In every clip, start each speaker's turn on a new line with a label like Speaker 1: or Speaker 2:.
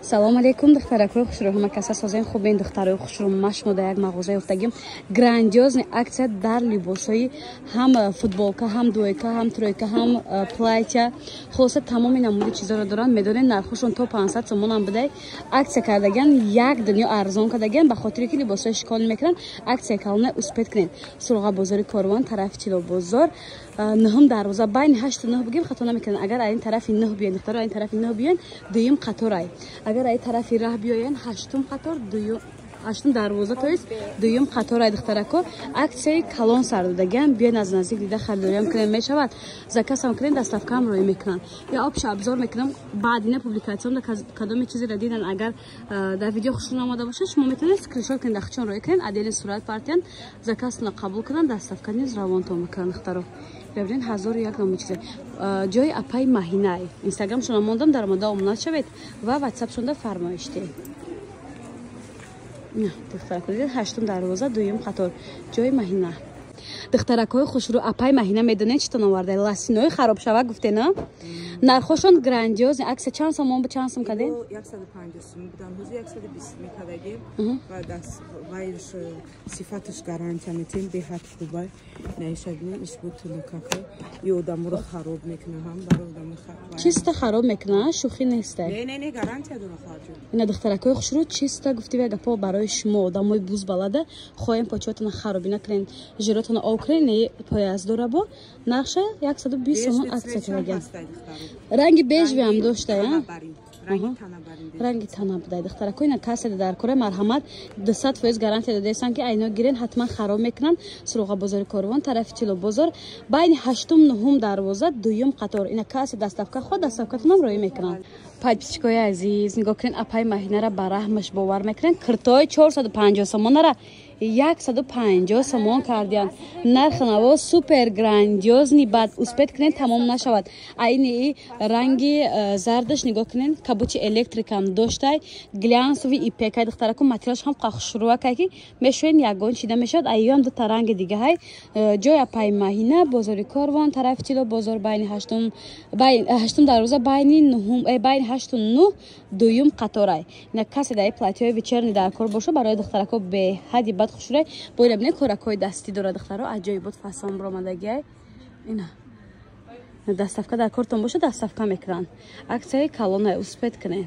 Speaker 1: Салом алейкум, духтаракои хушрӯ, ҳама каса созен хубен, духтарои хушрӯ. Ма шумо дар як мағоза ёфтагим. Грандиозный акция дар либосҳои ҳам футболка, ҳам двойка, ҳам тройка, ҳам платья. Хулоса, тамоми намуди чизоро доранд. Медонед, нархошон то 500 сомонам будай. Акция кардагиан, як дунё арзон кардагиан, ба хотире ки либосҳои шикол мекунанд. Акция калона, успеть кунед. Суроға бозори Корвон, тарафи Тилобозор, нӯҳум дарвоза, байни ҳашту нӯҳ бигем, хато намекунанд. Агар ин тарафи нӯҳ биёен, духтаро, ин тарафи нӯҳ биёен, дуюм қаторай. Агар ай тарафи раҳ биёен, ҳаштум қатор, дуюм, ҳаштум дарвоза, то есть дуюм қаторай. Духтарако, аксияи калон сар додагиан. Биёен, аз наздик дида харидориам кунем, мешавад заказам кунем, доставкаам роӣ мекунанд. Я общий обзор мекунам баъдина публикатсион. Кадоме чизеро дидан, агар дар видео хушрӯ омада бошад, шумо метавонед скриншот кунед, дахчон роӣ кунед, отдельно сурат партиян, заказтона қабул кунанд, доставка низ равонтон мекунанд. Духтаро, бибинед, ҳазору як номи чизе. Ҷои апаи Маҳинай, инстаграмшона мондам, даромада обуна шавед ва ватсапшонда фармоиш диҳед. Духтарако, ҳаштум дарвоза, дуюм қатор, ҷои Маҳина. Духтаракҳои хушрӯ, апаи Маҳина медонед, чӣ тон оварда? Лосинои харобшава гуфтена, нархошон грандиозный акция. Чанд сомон бу, чанд сом кадем?
Speaker 2: 150 сум будан, ҳозир 120 мекардагем ва даст вайш сифаташ гарантия метем, беҳад хуба. Наишабина, ишбу тунукака и одаморо хароб мекуна, ҳам барои одамо.
Speaker 1: Чиста хароб мекуна, шӯхӣ неста.
Speaker 2: Не, не, не, гарантия дора, хоҳарҷон.
Speaker 1: Ина, духтаракҳои хушрӯ, чиста гуфти ва гапо барои шумо, одамои буз балада, хоҳем почотона харобӣ накунен, жиротона об кунен. Не пояс дора, бо нархша 120 сомон акция кардагиан. Ранги бежевиам дошта, ранги тана будай. Духтарако, ина касе дар кора, марҳамат, 200% гарантия додастанд, ки айно гирен, ҳатман хароб мекунанд. Суроға бозори Корвон, тарафи Тило бозор, байни ҳаштум нуҳум дарвоза, дуюм қатор. Ина касе доставка хо, доставкатонам роӣ мекунанд. Подписчикои азиз, нигоҳ кунед, апаи Маҳинара ба раҳмаш бовар мекунед, киртои 450 сомонара 150 сомон кардиянд. Нархи наво супер грандиозный. Бад успеть кунед, тамом нашавад. Айни ранги зардаш нигоҳ кунед, кабучи электрикам доштай, глянцевый ипекай. Духтараку, материалш ҳам хушрӯакай, ки мешӯен, ягон чида мешавад. Айёам дута ранги дигаҳай. Ҷои апаи Маҳина, бозори Корвон, тарафи Тило бозор, байни ҳаштум дарвоза, байни байни ҳашту нӯҳ, дуюм қаторай. Ина касе дар платьяҳои вечерний дар кор боша, барои духтарако беҳади бад хушрӯай. Боира бинед, коракҳои дастӣ дорад, духтаро, аҷоибот фасон баромадагиай. Ина доставка дар кортон боша, доставка мекунанд. Аксияи калонай, успеть кунед.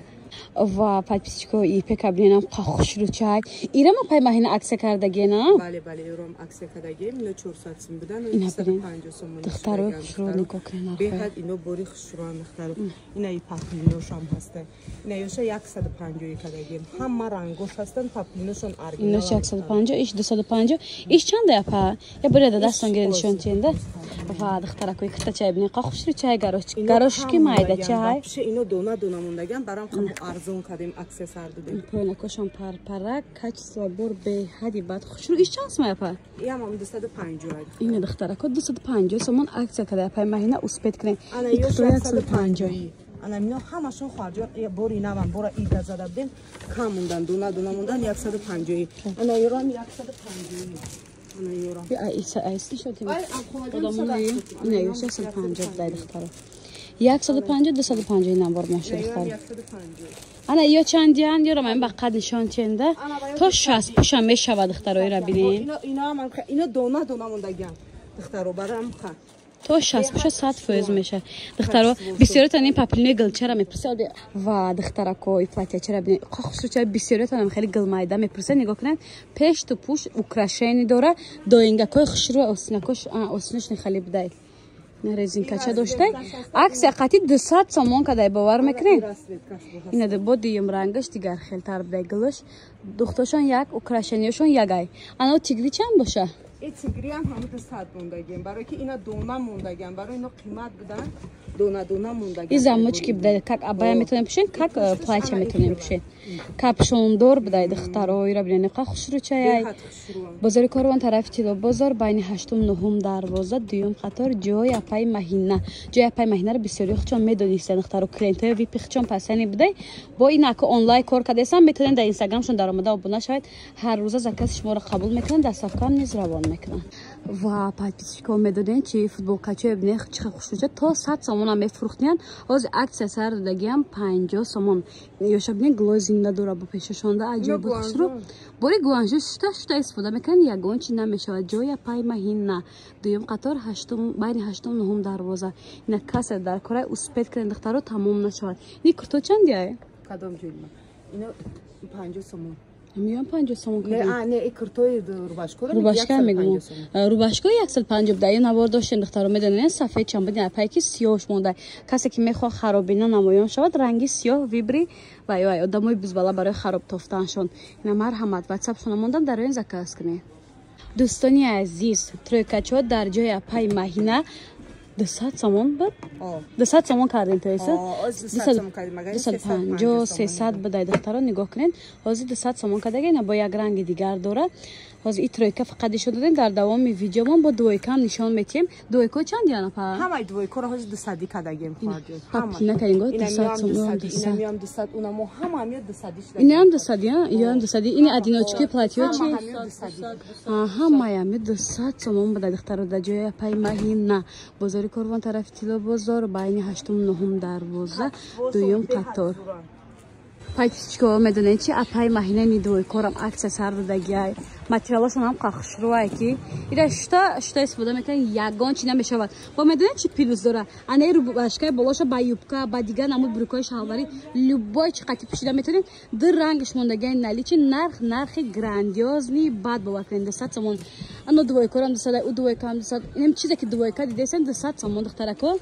Speaker 1: Ва подписчико, ипека биненам, хушрӯчай. Ирама пай Маҳина аксия кардагена?
Speaker 2: Бале, бале, иром аксия кардагем. Ино 400 сум будан,
Speaker 1: Ина бинен.
Speaker 2: 350 сомон.
Speaker 1: Духтарои хушрӯ, нигоҳ кунед.
Speaker 2: Беҳад ино бори хушрӯан, духтаро. Ина и паплиношам ҳаста. Ина ёша 150 кардагем. Ҳама рангош ҳастанд, паплиношон оригинал.
Speaker 1: Инош 150, иш 250. Иш чанда, апа? Я бора да дастон гирен, нишон тиенда. Ва духтаракои, киртачай бинен, қа хушрӯчай, гарошки майдачай.
Speaker 2: Вообще ино дона дона мондаган, барам ҳам арзон кардем, аксия сар додем.
Speaker 1: Пойнакошон парпарак, качество бор беҳади бад хушрӯ. Иш чанд сум, апа?
Speaker 2: Иам 250.
Speaker 1: Ина, духтарако, 250 сомон аксия карда апаи Маҳина, успеть кунед.
Speaker 2: Ана
Speaker 1: Ик
Speaker 2: ёш
Speaker 1: 150.
Speaker 2: 150. Ана мино ҳамашон, хоҳарҷон, бори навам, бора ида зада будем, кам мондан, дона дона мондан, 150. Ана ёрам 150. Ана ёрам. Ай, хоҳарҷон.
Speaker 1: Ина ёш 150 будай, духтаро. 150, 250 инам бор моша, духтаро.
Speaker 2: 150.
Speaker 1: Ана ё чандиян? Ёрам ин ба қад нишон тиенда. То 60 пӯша мешавад, духтаро, ира бинед.
Speaker 2: Ино ҳам ино дона дона мондагиан. Духтаро, барам ха.
Speaker 1: То 60 пӯша 100% мешавад. Духтаро, бисёритон ин паплинои гилчара мепурсед. Ва духтарако, и платьячара бинед, хушрӯча. Бисёритонам хеле гилмайда мепурсед. Нигоҳ кунед, пешту пӯш украшение дора, доингакҳои хушрӯ, осинакош, осинош хеле будай, резинкача доштай. Аксия қати 200 сомон кадай, бовар мекунед? Ина бо дуюм рангаш дигар хелтар будай, гилош духтошон як, украшениёшон ягай. Ано тигри чанд боша?
Speaker 2: И тигриам ҳамун 200 мондагиам, барои ки ина дона мондагиам, барои ино қимат будан, дона дона мондагиам.
Speaker 1: И замочки будай, как абая метавонем пӯшем, как платья метавонем пӯшем, капюшондор будай. Духтаро, ира бинед, қа хушрӯчаяй.
Speaker 2: Беҳад хушрӯам.
Speaker 1: Бозори Корвон, тарафи Тило бозор, байни ҳаштум нуҳум дарвоза, дуюм қатор, ҷои апаи Маҳина. Ҷои апаи Маҳинаро бисёри хучон медонистанд, духтаро, клиентҳои випи хучон пасани будай. Бо ин ака онлайн кор кардастан, метавонед дар инстаграмшон даромада обуна шавед. Ҳар рӯза закази шуморо қабул мекунанд, доставкаам низ равон мекунанд. Ва подписчикҳо медонед чи футболкачо бинед чӣ хел хушрӯча то 100 сомона мефурӯхтиянд. Ҳозир аксия сар додагиам 50 сомон. Ёша бинед глои зинда дора бо пешашонда аҷоиб хушрӯ. Бори Гуанжу шута шута истифода мекунанд, ягон чи намешавад. Ҷоя пай маҳина. Дуюм қатор ҳаштум байни ҳаштум нуҳум дарвоза. Ина касе дар кораи успеть кунед духтаро тамом нашавад. Ини курто чандия?
Speaker 2: Кадом ҷои? Ино 50 сомон.
Speaker 1: Миён 50 сомон
Speaker 2: кардем. Не, не, куртои рубашкоро
Speaker 1: рубашка мегӯм. Рубашко 150 буда. Ин навор доштем духтаро медонед, сафед чанд буд, пай ки сиёҳш монда. Касе ки мехоҳад харобина намоён шавад, ранги сиёҳ вибри ва ё одамои бузбала барои хароб тофтаншон. Ина марҳамат, ватсапшона мондам, дар оин заказ кунед. Дӯстони азиз, тройкачо дар ҷои апаи Маҳина 200 сомон буд? 200 сомон кардем то иса? 250, 300 будай духтаро нигоҳ кунед. Ҳозир 200 сомон кардага, ина бо як ранги дигар дорад. Ҳозир и тройка фақат нишон додем, дар давоми видеомон бо двойкаам нишон метиҳем. Двойко чанд яна па?
Speaker 2: Ҳамаи двойкоро ҳозир 200 кардагем, хоҳарҷон.
Speaker 1: Папина кардем, 200 сомон, 200.
Speaker 2: Инамиам 200, унамо ҳама ҳамиё 200 шуда.
Speaker 1: Инам 200, я? Ёам 200. Ини одиночки платьё чи? Ҳамаи ҳамиё 200 сомон буда духтаро дар ҷои апаи Маҳина. Бозори Корвон тарафи Тилло бозор, байни ҳаштум нуҳум дарвоза, дуюм қатор. Подписчикҳо медонед чи апаи Маҳина ни двойкорам аксия сар додагиай. Материалашон ҳам хушрӯай ки ира шута шута истифода мекунанд, ягон чи намешавад. Бо медонед чи плюс дора? Анаи рубашкаи болоша ба юбка, ба дигар намуд брюкои шалварӣ любой чи қати пӯшида метавонед. Ду рангаш мондагиай наличи, нарх нархи грандиозный бад бовар кунед 200 сомон. Ано двойкорам 200, у двойкам 200. Инам чизе ки двойка дидесен 200 сомон духтарако.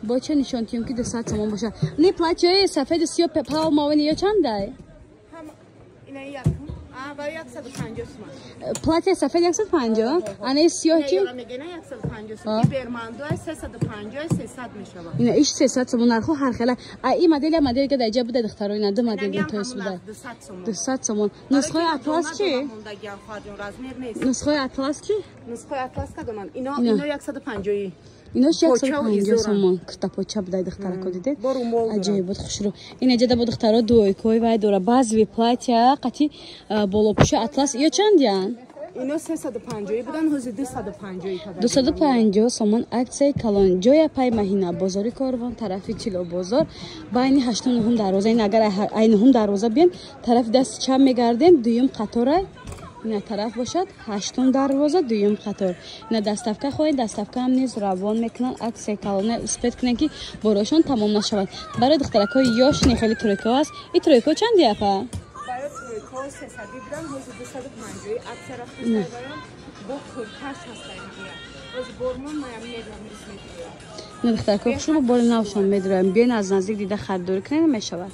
Speaker 1: Бо ча нишон тиём ки 200 сомон боша. Не платьёи сафеди сиёҳ палмовани ё чандай?
Speaker 2: Ина якум. А, барои 150 сомон.
Speaker 1: Платья сафед 150? Ана сиёҳ чи?
Speaker 2: Мегена 150 сомон. Бермандо 350, 300 мешавад.
Speaker 1: Ина иш 300 сомон нархо ҳар хела. А и модел модел ки дар ҷа буда духтаро, ина ду модел тоис буда.
Speaker 2: 200 сомон.
Speaker 1: 200 сомон. Нусхаи атлас чи? Нусхаи атлас чи?
Speaker 2: Нусхаи атлас кадоман? Ино 150.
Speaker 1: Ино 150 сомон. Куртапоча будай духтарако дидед? Аҷоиб буд хушрӯ. Ин эҷа да бо духтаро двойкои вай дора. Баъзеви платья қати болопӯши атлас ё чандиян?
Speaker 2: Ино 350 будан, ҳозир 250 карданд.
Speaker 1: 250 сомон аксияи калон. Ҷоя пай Маҳина, бозори Корвон, тарафи Тилло бозор, байни ҳаштум нуҳум дарвоза. Ин агар ай нуҳум дарвоза биён, тарафи дасти чап мегардем, дуюм қатора. Ина тараф бошад, ҳаштум дарвоза, дуюм қатор. Ина доставка хоҳед, доставкаам низ равон мекунанд. Аксияи калона успеть кунед ки борошон тамом нашавад. Барои духтаракҳои ёш не хеле тройко аст. И тройко чанд япа?
Speaker 2: Барои тройко 300 будан, ҳозир 250 аксия рафта бо курташ ҳастанд. Ҳозир бормон маям медам исметиям.
Speaker 1: Ина духтаракҳо хушрӯ бори навшон медроям. Биён аз наздик дида харидорӣ кунед мешавад.